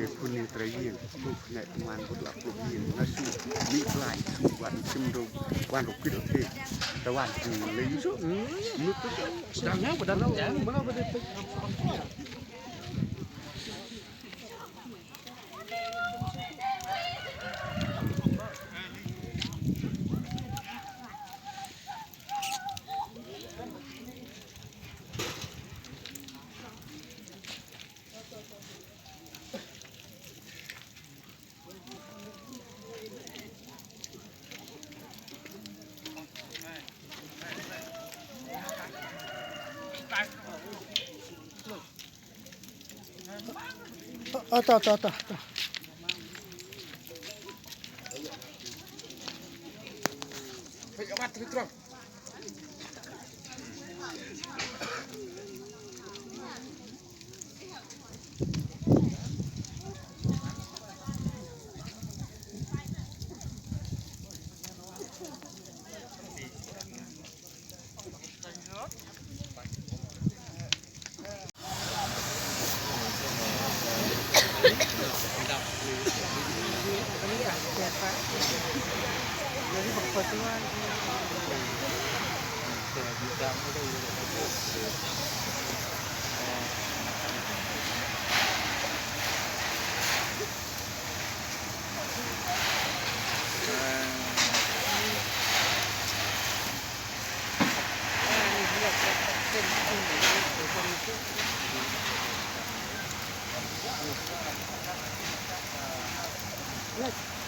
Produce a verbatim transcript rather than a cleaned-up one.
Puni tra ïing, tu ne man bud la pluk ïing, na su, ni blai, su wan sim ro, wan ro kit oke, ta wan tu le yu su, nu tu, dang ha, dang ha, mana pada tu. Ata, ata, ata, ata. Let's